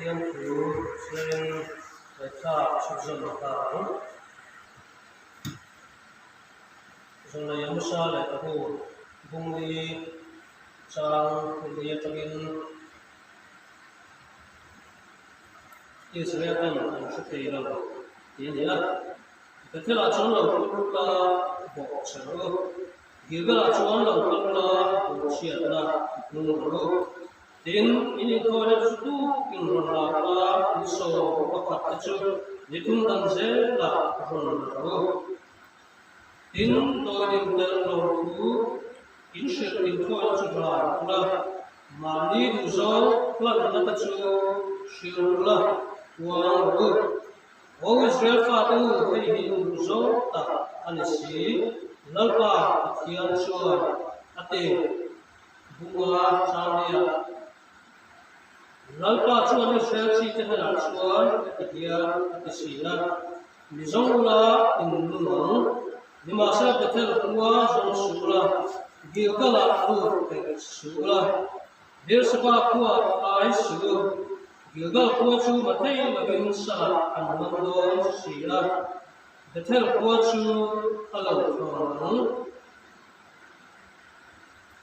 Pathian thu chhiarin ngaihthlak chhunzawm a ta ang. Zawlnei Amusa lehkhabu Bungli chang hmunli atangin Israel ten an hre thei lo tih a ni a. Bethel-ah chuan lo kal ula bawh che rawh u. Gilgal-ah chuan lo kal ula bawhchhiatna hmung rawh u. Tin, in inthawina chu tukin rawn la ula, in sawm pakhat te chu ni thum dan zelah rawn la rawh u. Tin, tawidin telh lo thu in hrilh inthawina chu hlan ula, mahni duhzawng hlanna te chu hrilh ula, puang rawh u. Aw Israel fate u, hei hi in duhzawng tak a ni si, Lalpa Pathian chuan a ti. Bunga Changlia Lalpa chuan Israel chite hnenah chuan heti hian a ti si a, Mizo ula in nung ang, nimahsela Bethel khua zawng suh ula, Gilgal-ah lut hek suh ula, Beersheba khuaah ai suh u, Gilgal khua chu mathei lovin salah an man dawn si a, Bethel khua chu a lo thlawn ang.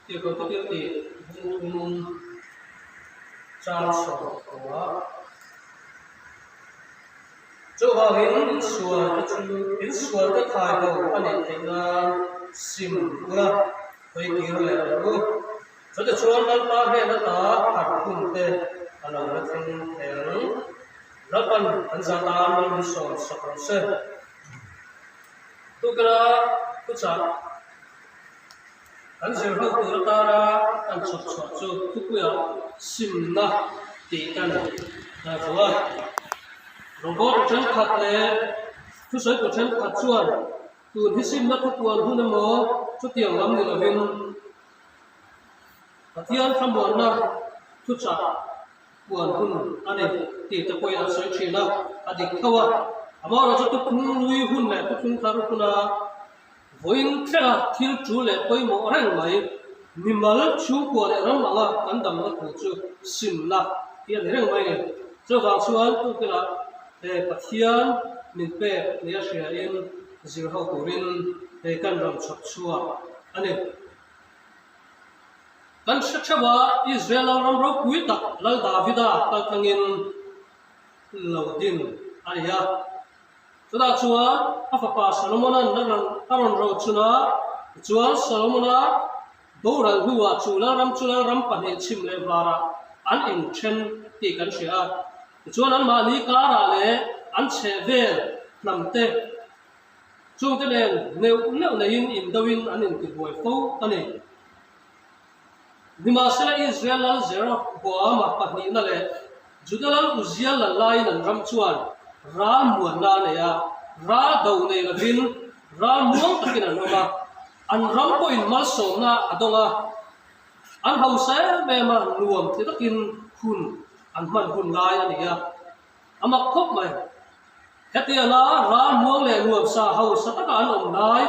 Tirhkoh te thil tih bung thum chang sawm a. Chuvangin insual te chu insual te thai bo a neih theih nan sim ula hawi kir leh rawh u. Chutichuan Lalpa hnen ata harh hun te a lo la thleng thei ang. Lalpan kan zah tan min sawn sak rawh se. Tukira thuchah Kan zir ho tur atana kan chhawp chhuah chu thupuiah simna tih kan hmu a. Robot thenkhat leh thusawitu thenkhat chuan tun hi simna thupuan hun emaw chutiang lam ni lovin Pathian thlamuanna thuchah puan hun a ni tih te pawhin an sawi thin a, a dik tho a. Amaherawhchu thuthlung lui hun leh thuthlung thar huna Vawiin thlenga thil tul leh pawimawh reng mai, mimal chhungkua leh ram anga kan damna thu chu simna hi a ni reng mai a ni. Chuvang chuan tukila he Pathian min pek nia hriain zir ho turin hei kan rawn chhawp chhuak a ni. Kan hre theuh a, Israel ram ropui tak Lal Davida kaltlangin lo din a ni a. Chutah chuan a fapa Solomona'n a rawn rochun a, tichuan Solomona boral hnuah chu lalram chu lalram pahnih chhim leh varah an inthen tih kan hria a. Tichuan anmahni karah leh an chhehvel hnamte chungte nen neuh neuh neiin indoin an intibuai fo a ni. Nimahsela Israel lal Jeroboama pahnihna leh Juda lal Uzia lal laiin an ram chuan ral muanna a nei a, ral do nei lovin ral muang takin an awm a, an ram pawhin malsawmna a dawng a, an hausa em em a, nuam ti takin hun an hman hun lai a ni a, a mak khawp mai. Hetianga ral muang leh nuamsa hausa taka an awm lai.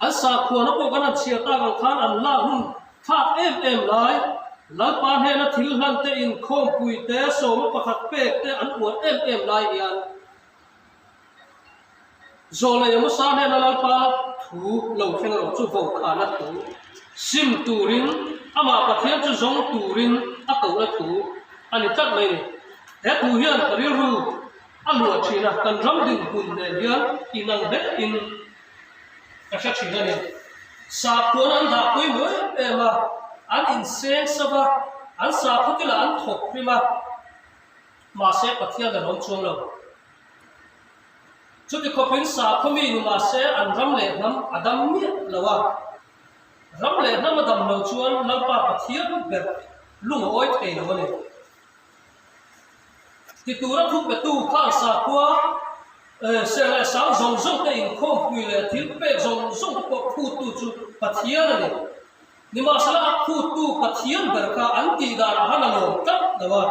An sakhuana pawh kan han chhiar tak ang khan an lak hun thlak em em lai, Lalpa hnena thil hlan te, inkhawmpui te, sawma pakhat pek te an uar em em lai hian Zawlei Amosa hnena Lalpa thu lo thleng erawh chu vokhana thu sim turin amah Pathian chu zawng turin a kohna thu a ni tlat mai a ni. He thu hian ka rilru A luah thin a, kan ram dinhmun nen hian inang hlekin ka hre thin a ni. Sakhuan an dah pawimawh em em a, an inseng sap a, an sakhaw thilah an thawk hrim a, mahse Pathian a lawm chuang lo. Chuti khawpin sakhaw mi ni mahse an ram leh hnam a dam miah lo a, ram leh hnam a dam lo chuan Lalpa Pathian ber lung a awi thei lo a ni. Ti tura thu petu khan sakhua ser leh sang zawng zawng te inkhawmpui leh thil pek zawng zawng te pawh phuttu chu Pathian a ni. Nimahsela a phuttu Pathian ber kha an tih danah han a lawm tlat lo a.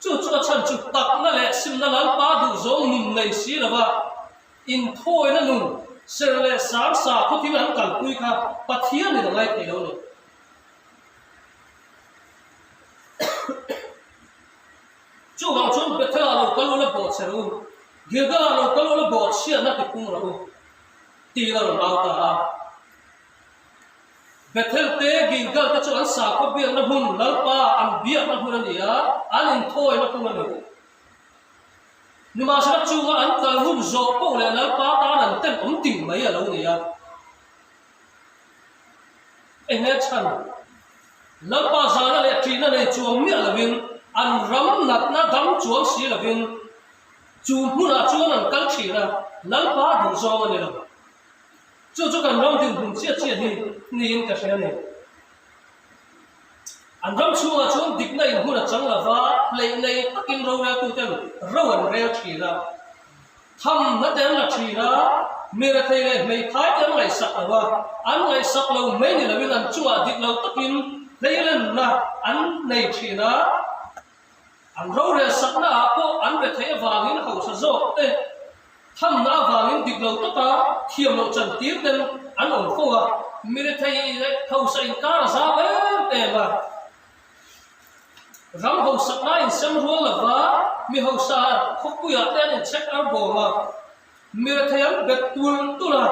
Chu chu a chhan chu takna leh simna Lalpa duhzawng nun nei si lova inthawina nun ser leh sang sakhaw thil an kalpui kha Pathianin a ngaithei lo a ni. kal ula bawhchhe rawh u, Gilgal-ah lo kal ula bawhchhiatna tipung rawh u, tiin a rawn au ta a. Bethel te, Gilgal te chu an sakhaw biakna hmun, Lalpa an biakna hmun a ni a, an inthawina hmun a ni. Nimahsela chunga an kal hun zawh poh leh Lalpa tan an ten awm ting mai a lo ni a. Enge chhan? Lalpa zana leh ṭihna nei chuang miah lovin, an ram natna dam chuang si lovin chu hmunah chuan an kal ṭhin a, Lalpa duhzawng a ni lo. Chu chu kan ram dinhmun chiah chiah hi niin ka hria a ni. An ram chhungah chuan dikna in hmun a chang lova, hleih nei takin roreltuten ro an rel thin a. Thamna te an la thin a, mi rethei leh hmeithai te an ngaihsak lo a, an ngaihsak lo mai ni loin an chungah dik lo takin hleilenna an nei thin a. An rorel sakna ah pawh an rethei avangin hausa zawk te thamna avangin dik lo taka thiam loh chan tir ten an awm fo a. Mi rethei leh hausa inkar a zau em em a. Ram hausakna insem rual lova mi hausa khawpuiah te an inchhek ar bawm a, mi rethei an bet tul tul a.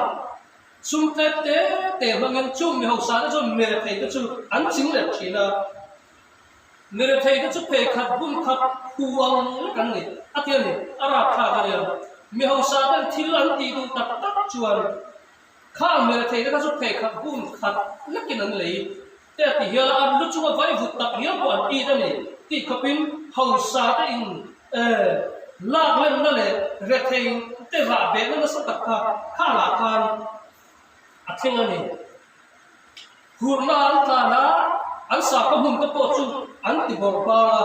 Sum tlem te te hmangin chung mi hausa te chuan mi rethei te chu an ching leh thin a. Mi rethei te chu phei khat bun khat hu ang lek an ni a ti a ni, a rapthlak a nia. Mi hausa ten thil an tih duh tak tak chuan khang mi rethei te kha chu phei khat bun khat lekin an lei te a ti hial a, an lu chunga vaivut tak hial pawh an it a ni tih khawpin hausa te in lak lenna leh rethei te rah behna nasa tak kha khangah khan a thleng a ni. Hurna an tlan a, an sakhaw hmun te pawh chu an ti bawrh bang a.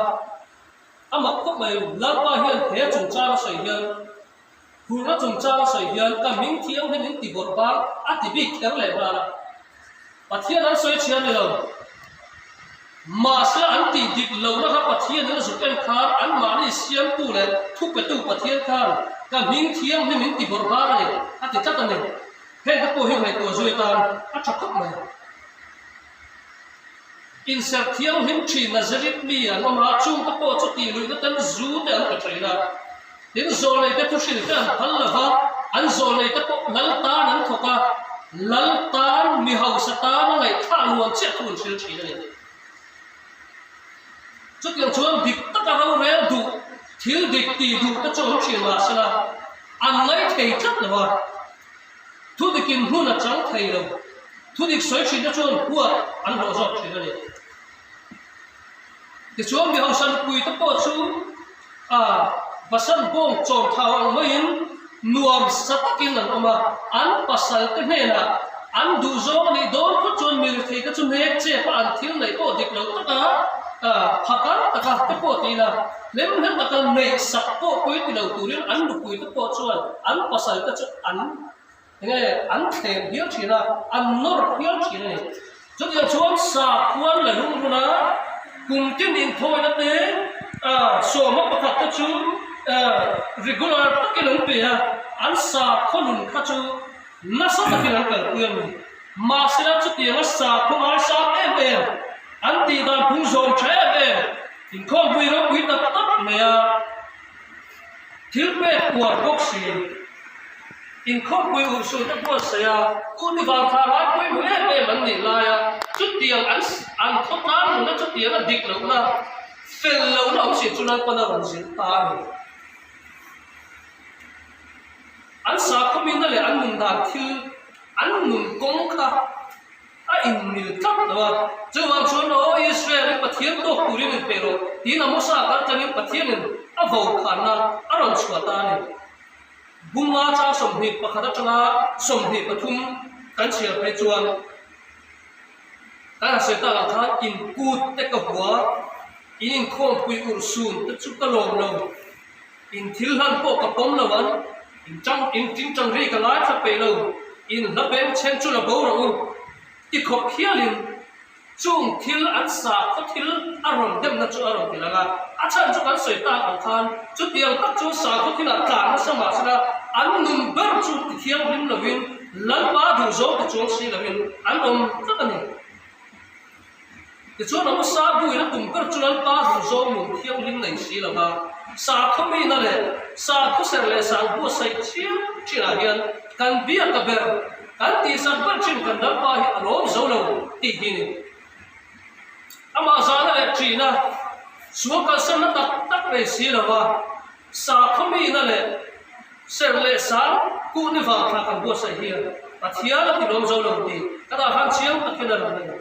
A mak khawp mai, Lalpa hian he chungchang a sawi hian, hurna chungchang a sawi hian ka hming thianghlim in ti bawrh bang a ti bik kher leh nghal a. Pathian an sawi chhia ni lo. Mahse an tih dik lohna kha Pathian in a zuk en khan anmahni siamtu leh thupetu Pathian khan ka hming thianghlim in ti bawrh bang a ni a ti tlat a ni. Heng te pawh hi ngaihtuah zui atan a tha khawp mai. Inserh thianghlim thin Nazareth mi an awm a, chung te pawh chu tih luihna ten zu te an pe thin a. Tin, zawlnei te thuhrilh te an phal lo va, an zawlnei te pawh lal tan an thawk a, lal tan mi hausa tan a ngaihthlak nuam chiah thu an hrilh thin a ni. Chutiang chuan dik taka rorel duh, thil dik tih duh te chu awm thin mahsela an ngaithei tlat lo a. Thudikin hmun a chang thei lo. Thudik sawi thin te chuan huat an hlawh zawk thin a ni. Tichuan mi hausa nupui te pawh chu a Basan bawng chawm thau ang maiin nuam sa takin an awm a, an pasal te hnenah an duhzawng a nih dawn phawt chuan mi rethei te chu nek chep a an thil neih pawh dik lo taka phakar taka te pawh ti ila Hlim hlim taka neihsak pawh pui ti lo turin an nupui te pawh chuan an pasal te chu an enge an thlem hial thin a, an nawr hial thin a ni. Chutiang chuan sakhuan la lung run a, kum tin inthawina te sawma pakhat te chu regular takin an pe a, an sakhaw nun kha chu nasa takin an kalpui a ni. Mahsela chutianga sakhaw ngaisang em em, an tihdan phung zawm tha em em, Inkhawmpui ropui tak tak mai a, thil pek uar bawk si. Inkhawmpui urhsun te buatsaih a, Kuni vangthla lai pawimawh em em an nih lai a, chutiang an an khawtlang nuna chutiang a dik lohna, fel lohna awm si chu Lalpan a rawn zilh ta a ni. An sakhawmina leh an nun dan thil, an nun kawng kha A inmil tlat lo a, chuvang chuan Aw Israel i Pathian tawk turin inpeih rawh tiin Amosa kal tlangin Pathianin a vokhanna a rawn chhuah ta a ni. Bunga chang 21 atanga 23 kan chhiar phei chuan kan han sawi tak ang khan in kut te ka hua, in inkhawmpui urhsun te chu ka lawm lo, in thil hlan pawh ka pawm lo an, in tang in tingtang ri ka ngaithla peih lo, in hla beng chhen chu la bo rawh u ti khawp hialin chung thil an sakhaw thil a rawn demna chu a rawn ti lang a, a chhan chu kan sawi tak ang khan chutiang tak chu sakhaw thilah tlan nasa mahsela an nun ber chu ti thianghlim lovin Lalpa duhzawng ti chuang si lovin an awm tlat a ni. Tichuan Amosa buin a tum ber chu Lalpa duhzawng nun thianghlim nei si lo va. Sakhaw mina leh sakhaw serh leh sang buatsaih chiam thinah hian kan biak a ber, kan tihsak ber thin kan Lalpa hi a lawm zo lo tih hi ni. Amah zahna leh ṭihna, sual kalsanna tak tak nei si lova sakhaw mina leh serh leh sang kuh ni vang thla kan buatsaih hian Pathian a ti lawm zo lo tih ka dah khan chiang takin a lang a ni.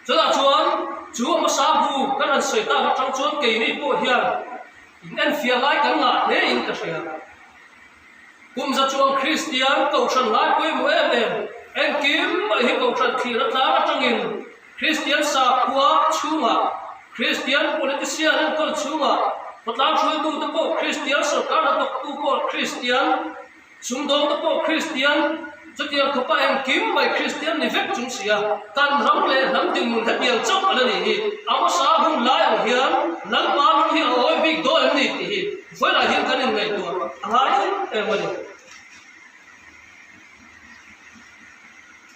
Chutah chuan chu a hmasa bu kan han sawi tak atang chuan keini pawh hian in enfiah lai kan ngah hle in ka hria. Kum za chuan Kristian Kohhran lai pawimawh em em engkim mai hi Kohhran thlir a tlang atangin Kristian sakhua chhungah, Kristian politician enkawl chhungah, khawtlang hruaitute pawh Kristian sorkar hnathawktu pawh Kristian, Sumdawngte pawh Kristian, chutiang khawpa engkim mai Kristian ni vek chung si a, kan ram leh hnam dinhmun hetiang chauh a la nih hi. A hmasa hun lai ang hian Lalpa lung hi a awi bik dawn em ni tih hi vawilah hian kan inngaihtuah a ngai em em a ni.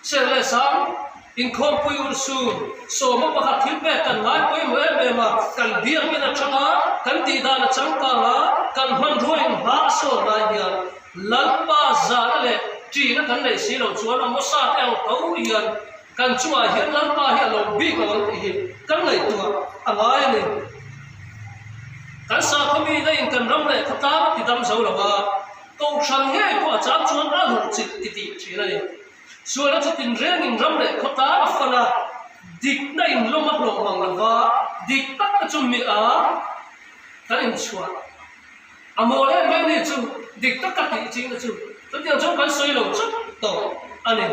Serh leh sang, inkhawmpui urhsu, sawma pakhat thil pek kan ngai pawimawh em em a, kan biakin a chang a, kan tih dan a changkang a, kan hmanrua in hma a sawn lai hian Lalpa zahna leh ṭihna kan neih si loh chuan a hmasa te ang tho hian kan chungah hian Lalpa hi a lo bik lo ang tih hi kan ngaihtuah a ngai a ni. Kan sakhaw mite in kan ram leh khawtlang a ti dam zo lo a, Kohhran ngei pawh a chang chuan a ruh chilh ti tih thin a ni. Sualna chu tinrengin ram leh khawtlang a fan a, dikna inlawm a hlawh mang lo va, dik tak te chu mi a kan inchhuah a mawl em em ni chu dik tak ka tih ching te chu chutiang chuan kan sawi lo chauh tawh a ni.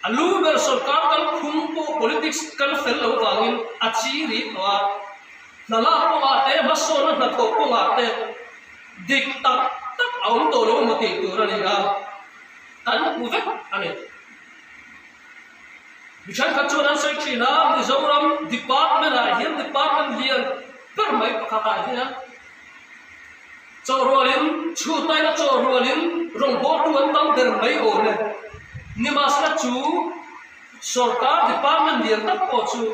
A lu ber sorkar kal phung pawh politics kal fel lo vangin a chi rih tawh a, hna lak kawngah te hmasawnna hnathawh kawngah te, Dik tak tak a awm tawh lo emaw tih tur a ni a, kan hmu vek a ni. Mi thenkhat chuan an sawi thin a, Mizoram department ah hian department lian ber mai pakhat ah hian chawhrualin chhutaina chawhrualin rawngbawltu an tam ber mai awm e. Nimahsela chu sorkar department lian tak pawh chu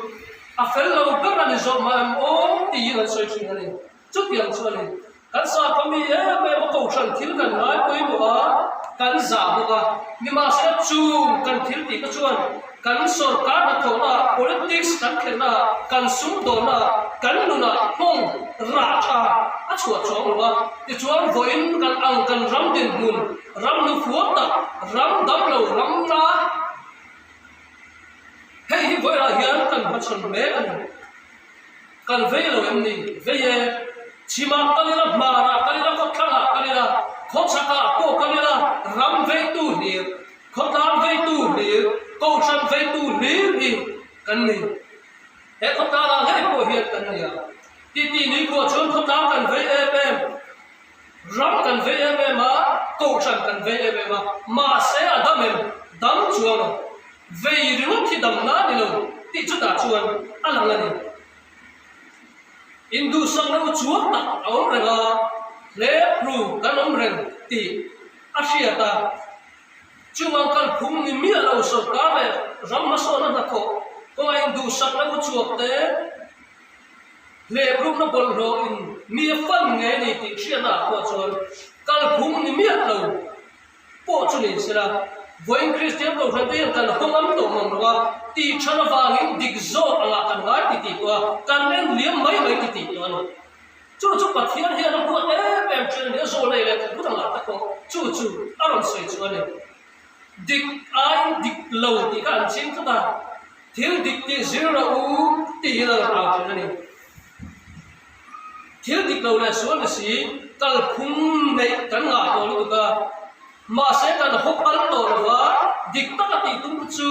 a fel lo ber a ni zawh mah em aw tiin an sawi thin a ni. Chutiang chuanin kan sakhaw mi em em a kohhran thil kan ngai pawimawh a, kan zah bawk a. Nimahsela chung kan thil tih te chuan kan sorkar hnathawhna ah, politics kan khelhna ah, kan sumdawnna ah, kan nunah hmawng rah tha a chhuah chuang lo a. Tichuan vawiin kan ang kan ram dinhmun, ram hnufual tak, ram damlo ram na hei hi vawilah hian kan hmachhawn mek a ni. Kan vei lo em ni? Vei e. Chhimah kal ila, hmarah kal ila, khawthlangah kal ila, khawchhakah pawh kal ila, ram veitu hlir, khawtlang veitu hlir, kohhran veitu hlir hi kan ni. He khawtlangah ngei pawh hian kan ni a. Titi nikhua chuan khawtlang kan vei em em, ram kan vei em em a, kohhran kan vei em em a, mahse a dam em? Dam chuang lo. Vei ringawt hi damna a ni lo tih chutah chuan a lang a ni. Induhsakna u chuang tak a awm reng a, hlep ru kan awm reng tih a hriat a. Chuvang kalphung ni miah lo sorkar leh ram hmasawnna hnathawh kawnga induhsakna u chuak te hlep rukna bawlhhlawh in mi a fan ngei a ni tih hriatna ah pawh chuan kalphung ni miah lo pawh chu ni sela, vawiin Kristian Kohhran te hian kan haw ngam tawh mang lo a, tih than avangin dik zawk angah kan ngai ti tih tawh a, kan en liam mai mai ti tih tawh a ni. Chu chu Pathian hian a huat em em thin a ni, a zawh leh leh thu dangah te pawh chu chu a rawn sawi chu a ni. Dik aiin dik lo tih kha an ching tlat a, thil dik tih zir loh u tiin a rawn au thin a ni. Thil dik lo leh sual ni si, kalphung neih kan ngah tawh lutuk a, mahse kan haw phal tawh lo va, dik taka tih tum te chu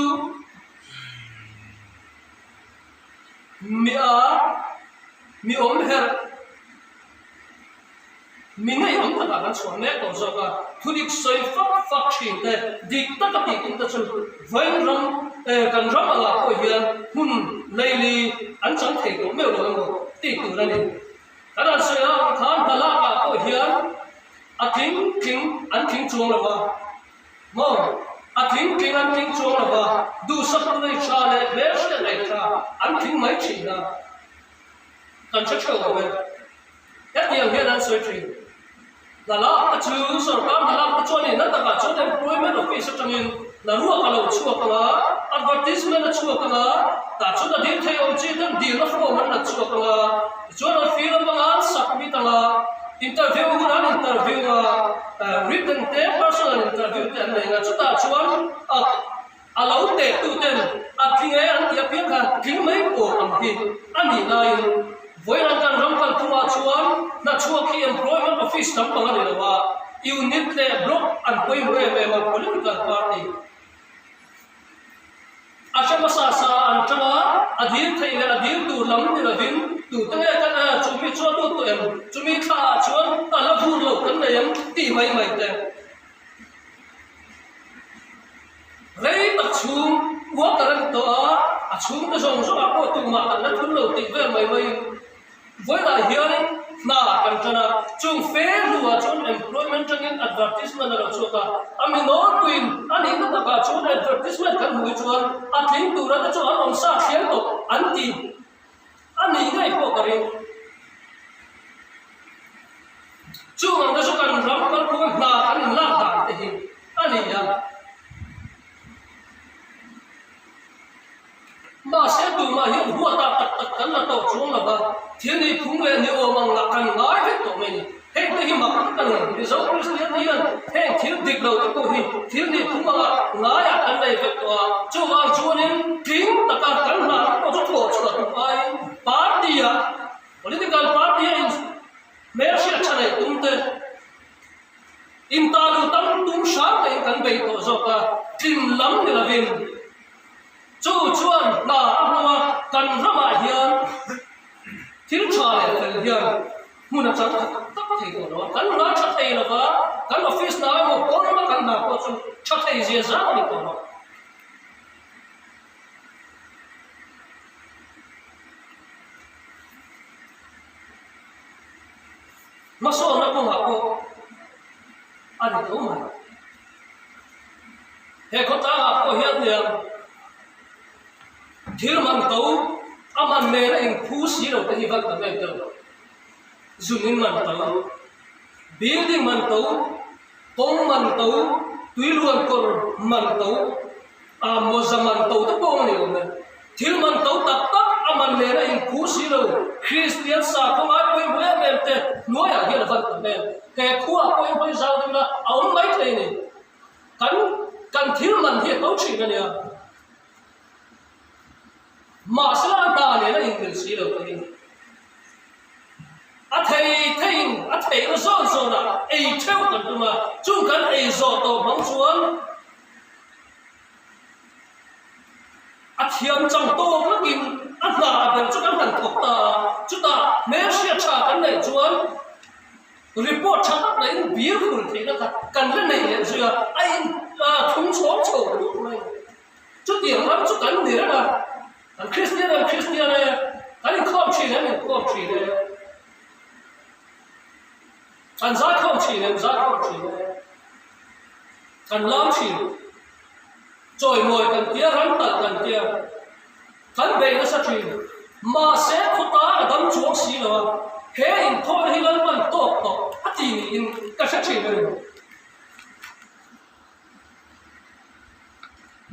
mi a mi awm herh. Mi ngei awm takah kan chhuah mek tawh zawk a, thudik sawi fak fak thin te, dik taka tih tum te chu vawiin ram kan ram angah pawh hian hmun leili an chang thei tawh meuh lo emaw tih tur a ni. Kan han sawi ang khan hna lakah pawh hian a tling tling an tling chuang lo va, maw? A tling tling an tling chuang lo va, duhsak tu nei tha leh hmelhriat nei tha an tling mai thin a, kan hre theuh lo e. Hetiang hian an sawi thin. Hna lak te chu sorkar hna lak te chuan ina takah chuan employment office atangin hna ruak a lo chhuak ang a, advertisement a chhuak ang a, tah chuan a dil thei awm chi ten dilna form an la chhuak ang a, tichuan an fill up ang a, an submit ang a, interview hun an interview ang a, written te personal interview te an nei ang a, chutah chuan a A lo teh tu ten a tling e an tih apiang khan tling mai pawh ang hi a nih laiin vawiin kan ram kal thungah chuan hnachhuak hi employment office tam pang a ni lo a, unit leh block an pawimawh em em a, political party a hre hmasa sa an tang a, a dil theih leh a dil tur lam ni lovin tute nge kan a chumi chu a lut tawh em, chumi thla ah chuan a la vur lo kan nei em tih mai mai te. Rei tak chhung water a ni tawh a, a chhungte zawng zawngah pawh tumah kan la thun lo tih vel mai maiin vawilah hianin hna kan tan a, chung fe hnuah chuan employment tangin advertisement a lo chhuak a, a mi nawlpuiin a nihna takah chuan advertisement kan hmuh hi chuan a tling tura te chu an awm sa thliam tawh an ti a nih ngei pawh ka ring. Chung ang te chu kan ram kalphung hna kan inlak dan te hi a ni a. Mahse tumah hian huatah tak tak kan la tawh chuang lo va, thil ni phung leh ni awm ang lah kan ngai vek tawh mai a ni. Heng te hi mak tak a ni. Mizo Kristian te hian heng thil dik lo te pawh hi thil ni phung anga ngaiah kan nei vek tawh a. Chuvang chuanin tling taka kan hna te pawh chu thawh chhuah tum aiin party-ah Political party a in hmelhriat tha neih tum te, in ta lu tam tum hram te in kan bei tawh zawk a, tlin lam ni lovin chu chuan hna a hmang a, kan ramah hian thil tha leh fel hian hmun a chang khat tak tak thei tawh lo a, kan hna tha thei lo va, kan office hna emaw pawn lama kan hna pawh chu tha thei zia zang a ni tawh lo. Hmasawnna kawngah pawh a ni tho mai. He khawtlangah pawh hian nia thil man to a man nen a inphu si lo te hi van tam em deuh. Zun in man to, building man to, kawng man to, tuiluan kawr man to, A mawza man to te pawh a ni awm e. Thil man to tak tak a man nen a inphu si lo. Kristian sakhaw ngai pawimawh em em te hnuaiah hian a van tam em. He khuaah pawh in hawi zau deuh ila a awm mai thei a ni. Kan kan thil man hi a to thin a nia. Mahse a hna nen a inmil si lo te hi. A thei theiin a theihna zawn zawnah ei theuh kan tum a, chung kan ei zawh tawh hmang chuan A thiam chang tawk lakin a hna ber chu kan han thawk ta a, chutah hmelhriat tha kan neih chuan report tha tak naihin bir hul theihna kha kan la nei leh zui a, a in thlung chhawng chho luh mai. Chutiang ram chu kan ni reng a, kan Kristian em Kristian e, kan inkhawm thin em inkhawm thin e, kan zaikhawm thin em zaikhawm thin e. Kan lam thin. Chawimawi kan tia, ram talh kan tia. Kan bei nasa thin. Mahse khawtang a dam chuang si lo a, he inthawhna hi Lalpan tawk tawh a ti niin ka hre thin a ni.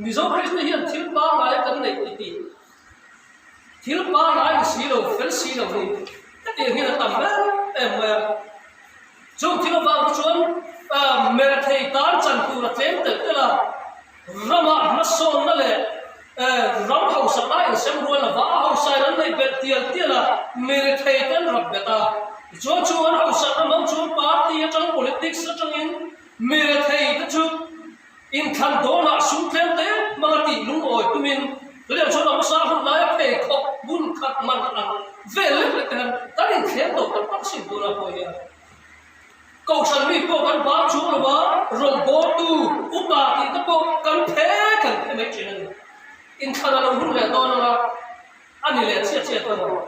Mizo Krista hian thil pangngai kan neih ti tih, thil pangngai ni si lo, fel si lo hi hetiang hian a tam em em mai a. Chung thil avang te chuan merethei tan chan tur a tlem telh telh a, ramah hmasawnna leh ram hausak a insem rual lova a hausain an neih belh tial tial a, merethei te an rap bet a. Tichuan chung an hausakna hmang chuan party atang politics atangin merethei te chu Inthlan dawnah sum tlem te hmanga tih lungawi tumin Rian chuan a hmasa hun laia pheikhawk bun khat man ang vel lek lek te hian kan inthlem tawh tak tak sin tunah pawh hian Kohhran mi pawh kan bang chuang lo a, rawngbawltu upa tih te pawh kan phe kan phe mai thin a ni. Inthlan a lo hun leh dawn anga a ni leh chiah chiah tawh ang.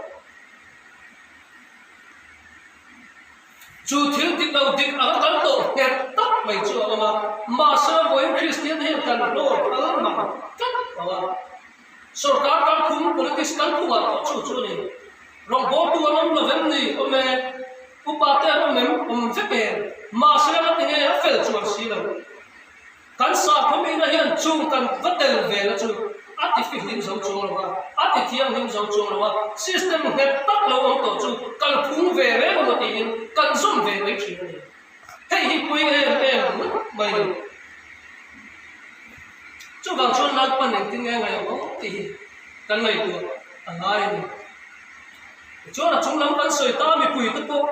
Chu thil dik lo dik anga kan tawh nghet tak mai chu a awm a, mahse vawiin Kristian hian kan hlawr phal mang tlat lo a. Sorkar kalphung, politics kalphungah pawh chu chu a ni. Rawngbawltu an awm lo vem ni? Awm e. Upa te an awm em? Awm vek em? Mahse a tinge a fel chuan si lo. Kan sakhaw mihna hian chung kan va tel ve na chu a ti fihlim zo chuang lo a, a ti thianghlim zo chuang lo a, system nghet tak lo awm tawh chu kal phung ve reng emaw tiin kan zawm ve mai thin a ni. Hei hi pui em em ngawt mai lo. Chuvang chuan Lalpan engtin nge ngaih awm tih hi kan ngaihtuah a ngai a ni. Tichuan a chung lam kan sawi ta mipui te pawh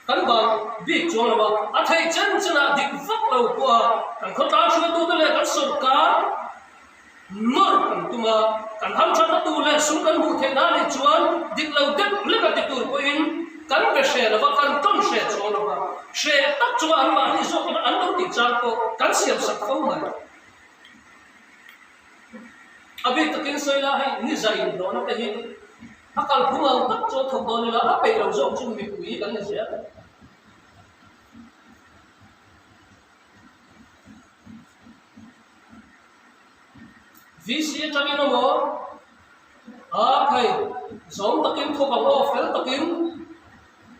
kan bang bik chuang lo a, a theih chen chen ah dik vak lo pawh a kan khawtlang hruaitute leh kan sawrkar nawr kan tum a, kan hamthatna tur leh sum kan hmuh theih nan nih chuan dik lo deuh lek a ti tur pawhin kan be hreh lo va, kan tawn hreh chuang lo va, hreh tak chunga anmahni zawk ina an lo tih chang pawh kan siam sak fo mai. A bik takin sawi la hei ni zah inhlawhna te hi a kalphung ang tak chu a thawk dawn ila a peih lo zawk chu mipui kan ni zel. VC atangin emaw a phei zawm takin thawk ang aw fel takin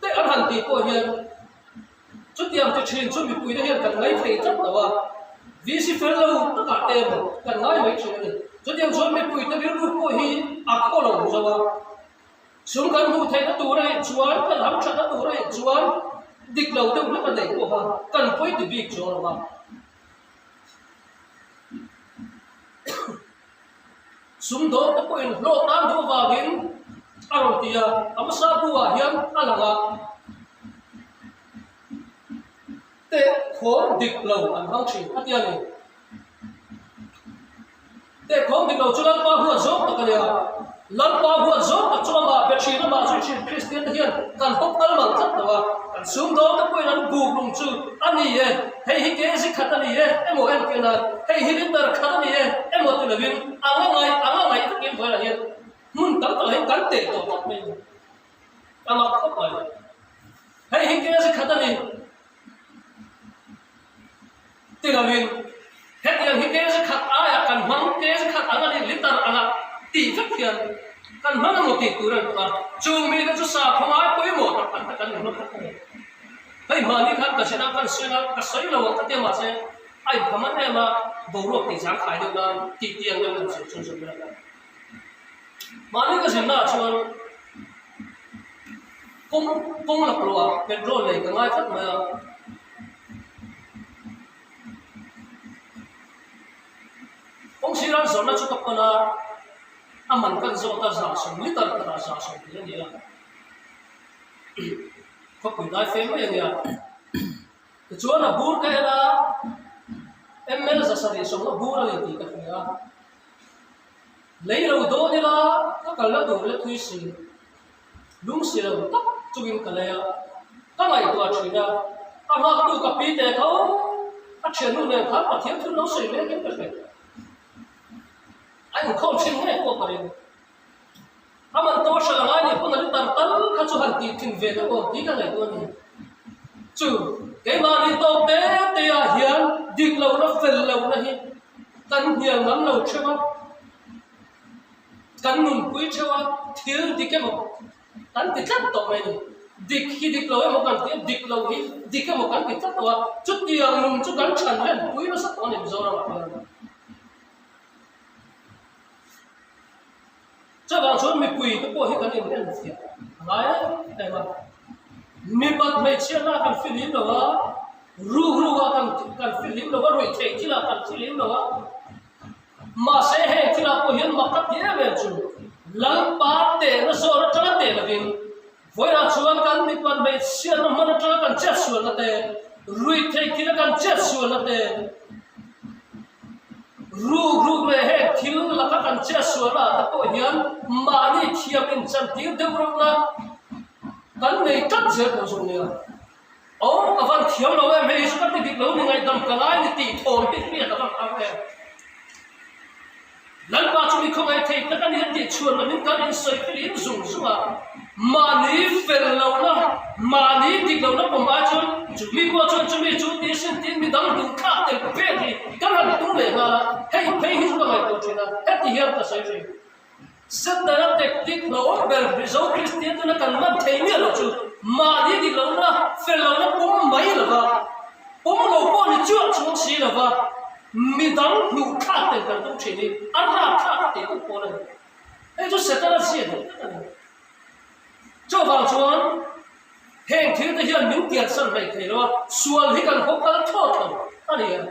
te an han tih pawh hian Chutiang ti thin chu mipuite hian kan ngai thei tlat lo a, VC fel lo takah te emaw kan ngai mai thin a ni. Chutiang chuan mipuite rilru pawh hi a khaw lo zo a, sum kan hmuh theihna tur a nih chuan, kan ham thatna tur a nih chuan dik lo deuh hlek a neih pawha kan pawi ti bik chuang lo a. Sumdawng te pawhin hlawh tan duh avangin a rawn ti a, a hmasa bu-ah hian a lang a, teh khawm dik lo an hmang thin a ti a ni. Teh khawm dik lo chu Lalpa huat zawng tak a nia. Lalpa huat zawng tak chu amah be thin, amah zui thin Kristian te hian kan hawp kal mal tlat lo a, kan sumdawng te pawhin an buk lung chu a ni e, hei hi kg khat a ni e emaw entir nan, hei hi liter khat a ni e emaw ti lovin a nga ngaih a nga ngaih takin vawilah hian hmun tam takah hian kan teh tawh tlat mai a ni. A mak khawp mai. Hei hi kg khat a ni. Ti lovin, hetiang hi kg khat aiah kan hmang, kg khat ang a nih liter anga tih vek hian kan hmang emaw tih tur a ni bawk a. Chung mite chu sakhaw ngai pawimawh tak tak te kan ni hlawm tlat a ni. Hei mahni khan ka zin a, kan sawi a, ka sawi lo ang ka ti a mahse a inpham an em a, boruak tih zangkhai deuh nan tih tiang deuh in zir chhun zawk ila. Mahni ka zinnaah chuan kawng kawng laklawhah petrol lei ka ngai tlat mai a. Kawng sir an zawrhna chu ka pan a, a man kan zawt a 120 liter khatah 120 tih a ni a, khawpui dai fe mai a nia. Tichuan a bur ka en a, ml 720 a bur a ni tih ka hria a, lei lo dawn ila ka kalna tur la thui si. Lung si lo tak chungin ka lei a, ka ngaihtuah thin a, a nghaktu ka pi te tho a thiannu nen khan Pathian thil lo sawi mekin ka hre. A inkhawm thin ngei pawh ka ring. A man to hre la ngai nih pawn a li tar tal kha chu han tih thin ve deuh awm tih ka ngaihtuah a ni. Chu keimahni tawk te te ah hian dik lohna fel lohna hi kan hnial ngam lo theuh a. Kan nunpui theuh a, thil dik emaw kan ti tlat tawh mai a ni. Dik hi dik lo emaw kan ti a, dik lo hi dik emaw kan ti tlat tawh a, chutiang nun chu kan chhan lenpui nasa tawh a ni Mizoramah hian. Chuvang chuan mipui te pawh hi kan inenfiah a ngai em em a, mipat hmeichhiatna kan fihlim lo a, rukruka kan fihlim lo a, ruihtheih thilah kan fihlim lo a, Mahse heng thilah pawh hian mak ka ti em em chu Lalpa tehna zawn atanga teh lovin vawiah chuan kan mipat hmeichhiatna hman atanga kan chetsualna te, ruihtheih thila kan chetsualna te, ruk ruk leh heng thil laka kan chetsualna ah te pawh hian mahni thiam inchantir deuh reuhna kan nei tlat zel tawh zawk nia. Aw ka van thiam lo em hei hi chu ka ti dik lo ni ngaihdam ka ngai ni tih thawm hi hriat a van har em. Lalpa chu mi khawngaih thei tak a ni a tih chhuan lovin kan insawi filim zung zung a, mahni fel lohna, mahni dik lohna pawm ai chuan chumi pawh chuan chumi chu tih sin tiin midang duh thlak tel pek hi kan han tum leh nghal a, hei phei hi chu ka ngaihtuah thin a, heti hian ka sawi thin. Setana tactic hlauhawm ber Mizo Kristian tuna kan man thei miah loh chu mahni dik lohna, fel lohna pawm mai lova, pawm lo pawh ni chuah chuang si lova midang hnuh thlak tel kan tum thin hi a rapthlak tih duh pawl a ni. Hei chu Setana zia duh tak a ni. Chuvang chuan heng thil te hian min kiansan hleih thei lo a, sual hi kan haw kal thlawt lo a ni a.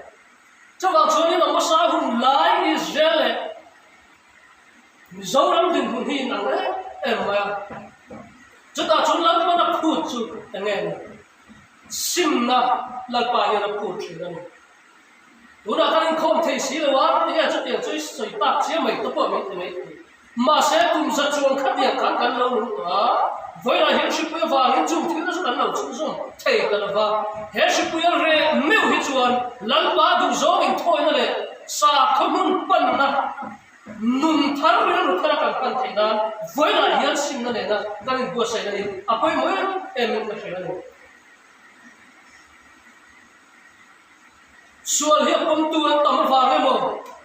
Chuvang chuanin a hmasa hun lai Israel leh Mizoram dinhmun hi inang em em mai a, chutah chuan Lalpan a phut chu eng nge ni? Simna Lalpa hian a phut thin a ni. Tunah kan inkhawm thei si lo a, tinge chutiang chu i sawi tak chiang mai te pawh min ti mai thei. Mahse kum za chuang khatiang khan kan lo nung tawh a, vawilah hian hripui avangin chung thil te chu kan lo chhunzawm thei ta lo va. He hripuia reh meuh hi chuan Lalpa duhzawng inthawina leh sakhaw hmun panna Nun thar rilru thara kan pan theih nan vawilah hian simna nena kan inbuatsaihna hi a pawimawh em em in ka hria a ni. Sual hi a pawmtu an tam avang emaw,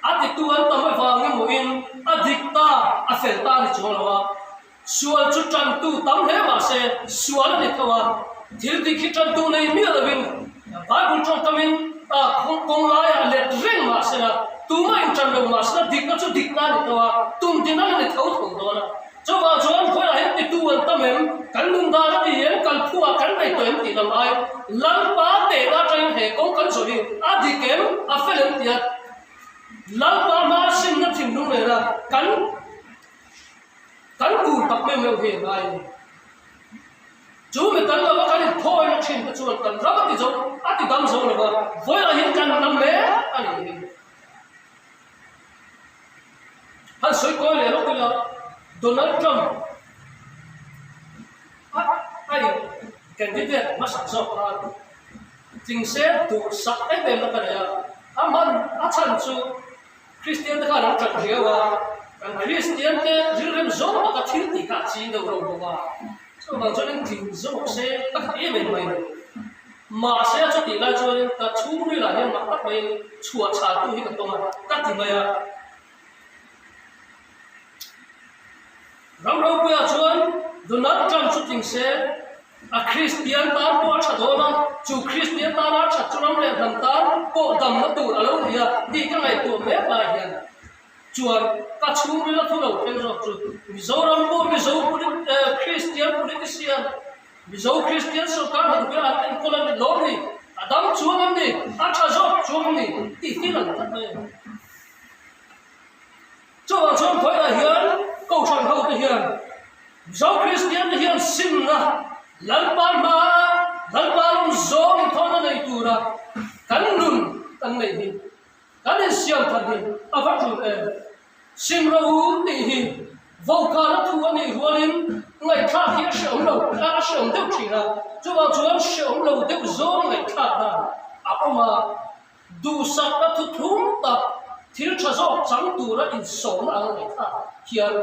a titu an tam avang emawin a dik ta, a fel ta a ni chuang lo a. Sual chu tantu tam hle mah se sual a ni tho a, thil dik hi tantu nei miah lovin Bible tawngkamin a kawng laiah a let reng mah se la, tumah in tan lo mah se la dikna chu dikna a ni tho a, tum din a la ni tho tho dawn a. Chuvang chuan khawiah hian titu an tam em, kan nun dan a ni em, kal phuah kan nei tawh em tih lam ai Lalpa tehna atangin he kawng kan zawh hi a dik em, a fel em tia Lalpa hma simna thinlung nena kan Kan kun tak meuh meuh hi a ngai a ni. Chu mi kan lova kan inthawina thin te chuan kan ram a ti zo, a ti dam zo lova, vawilah hian kan lam mek a nih hi. Han sawi kawi leh lawk ila, Donald Trump a a in candidate hmasak zawk khan tling se duh sak em em na ka nei a, a hman a chhan chu Kristian te khan an ṭap riau a, kan Kristian te rilrem zawng taka thil tih kha a ching deuh reuh bawk a, chuvang chuan in tling zawk se ka ti em em mai lo. Mahse a chutih lai chuanin ka chhungrilah hian mak tak maiin chhuah chhahtu hi ka tawng a, ka ti mai a. Ram ropuiah chuan Donald Trump chu tling se, A Kristian tan pawh a tha dawn a, chu Kristian tana a that chu ram leh hnam tan pawh damna tur a lo ni a tih ka ngaihtuah mek lai hian chuan ka chhungril a thu lo thleng zawk chu Mizoram pawh Mizo Kristian politician, Mizo Kristian sawrkar hnathawk an enkawl a ni lawm ni, a dam chuang em ni, a tha zawk chuang em ni tih hi lang tlat mai a ni. Chuvang chuan khawiah hian Kohhran hote hian Mizo Kristian te hian simna Lalpa hmaa Lalpa rawng zawng inthawhna nei tura kan nun kan neih hi kan insiam that hi a va tul em. Sim ro u tih hi vokana thu a nih rualin ngaihthlak hi a hreawm lo a hreawm deuh thin a, chuvang chuan hreawm lo deuh zawng ngaihthlak dan a awm a. Duhsakna thuthlum tak thil tha zawk chang tura insawmna ang ngaihthlak hian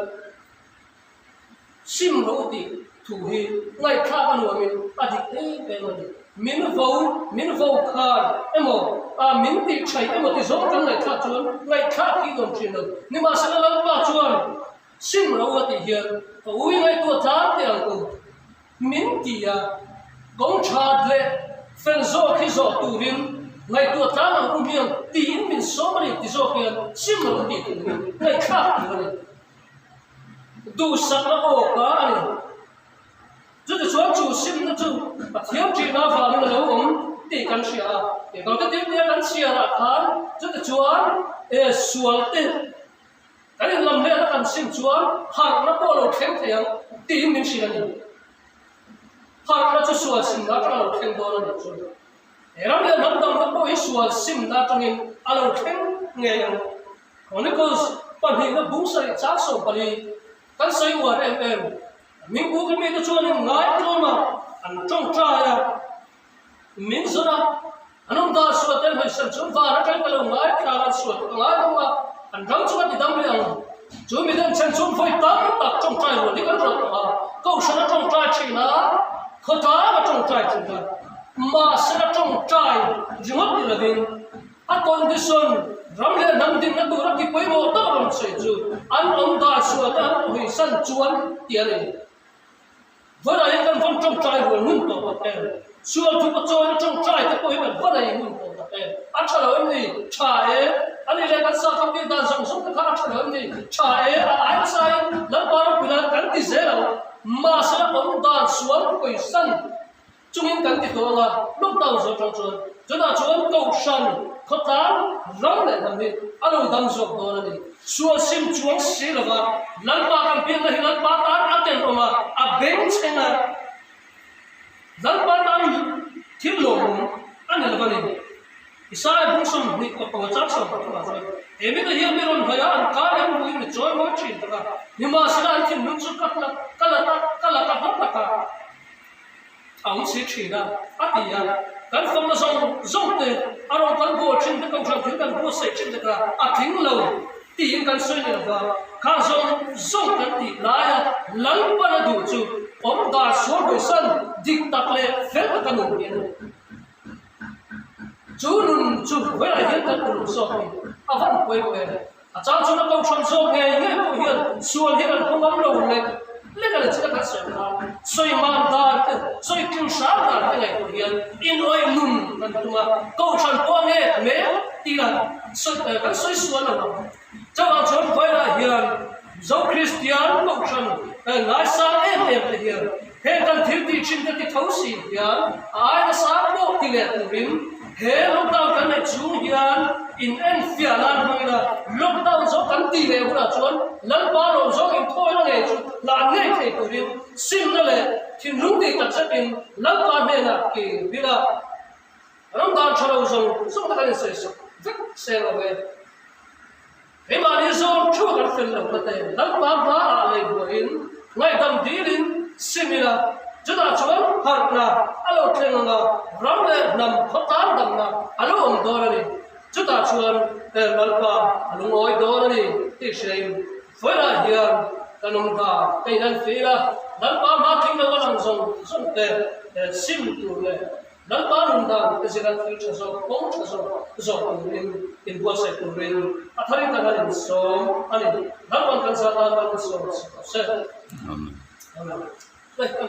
sim ro tih thu hi ngaihthlak a nuamin a dik em em a ni. Min vo, min vo khan emaw, ah min tih thaih emaw ti zawng kan ngaihthlak chuan ngaihthlak hi nuam thin lo. Nimahsela Lalpa chuan sim ro a tih hian ka ui ngaihtuah tlang teh ang u. Min ti a, kawng that leh fel zawk hi zawh turin ngaihtuah tlang ang u hmiang tiin min sawm a ni ti zawk hian sim lo tih tur hi ngaihthlak tur a ni. Duhsakna awka a ni. Chutichuan chu simna chu Pathian ṭihna avangin a lo awm tih kan hria a, Tirhkohte thiltia kan chhiarah khan chutichuan e sualte Kan inlam vel a kan sim chuan harhna pawh a lo thleng thei ang tiin min hrilh a ni. Harhna chu sual simna atanga lo thleng dawn a nih chu. He ram leh hnam dangte pawh hi sual simna atangin a lo thleng ngei ang. Chronicles pahnihna bung sarih chang 14 kan sawi uar em em. Mingbuka mite chuan in ngaitlawm a, an tawngtai a. Min zawn a, an awm ta sual te hawisan chuan van atang ka lo ngai thla an sual ka ngai lo a, an ram chu a ti dam leh ang. Chu mi den chhen chuan vawi tam tak tawngtai rual hi kan rawt tawh a, Kohhran a tawngtai thin a, khawtlang a tawngtai thin a, mahsela tawngtai ringawt ni lovin. A condition ram leh hnam dinna tura ti pawimawh tak rawn sawi chu an awm dan sual te an hawisan chuan tih a ni. Vawilah hian kan vawn tawngtai rual ngun tawh tak em? Sual thu ka chawina tawngtai te pawh hi kan va nei ngun tawh tak em? A tha lo em ni? Tha e. A nih leh kan sa kha biak dan zawng zawng te kha a tha lo em ni? Tha e. A ai nasa in Lalpa ropui nan kan ti zel ang. Mahse awm dan sual hawisan Chungin kan ti tawh ang a, lockdown zawh atang chuan chutah chuan kohhran khawtlang ram leh hnam hi a lo dam zawk dawn a ni. Sual sim chuang si lova Lalpa kan pianna hi Lalpa tan a tenawm a, a bengchheng a, Lalpa tan thil lawmawm a ni lo a ni. Isaiah bung 20 ka panga chang 13 ah chuan he mite hian mi rawn hnaih a, an kar em buin mi chawi mawi thin tak a, nimahsela an thinlung chu ka hlat ka la ta ka la ta hlat tak a. A awm si thin a, a ti a. Kan famna zawng zawng te, a rawn kan bual thin te, kohhran thil kan buatsaih thin te kha a tling lo tiin kan sawi ni lova, kha zawng zawng kan tih laia Lalpan a duh chu awm dan sual hawisan dik tak leh fel taka nun hi a ni. Chu nun chu vawiah hian kan uluk zawk hi a van pawimawh em? A chang chuan a kohhran zawk ngei ngei pawh hian sual hi kan hawng awm lo lek lek a ni china kan sawi kha. Sawi man dan te, sawi tlin hram dan te ngaihtuah hian inawih nun kan tum a, kohhran pawh a ngek mek tih a sawi kan sawi sual lo ang. Chuvang chuan vawilah hian Mizo Kristian kohhran ngaisang em em te hian heng kan thil tih thin te ti tho si hian a ai nasa pawh ti leh turin he lockdown kan neih chhung hian in enfiah nan hmangin a lockdown zawk kan tih leh hunah chuan Lalpa lawm zawng inthawina ngei chu hlan ngei thei turin simna leh thinlung tih tak zetin Lalpa hnenah kir bil a ram dan tha lo zawng zawng te kan insawisak vek seng lo e. Keimahni zawn thu kan fel lo na te Lalpa hmaah lei buaiin ngaihdam dilin sim ila, chutah chuan harhna a lo thleng ang a, ram leh hnam khawtlang damna a lo awm dawn a ni. Chutah chuan Lalpa a lungawi dawn a ni tih hriain vawilah hian kan awm dan ka in an feel a, Lalpa hma tling lo a lang zawng zawng te sim tur leh Lalpa nun dan te zira thil tha zawk, kawng tha zawk zawk turin inbuatsaih turin a tharin kan han insawm a ni. Lalpan kan zah tan kan insawm a si tawh se. Amen. Amen.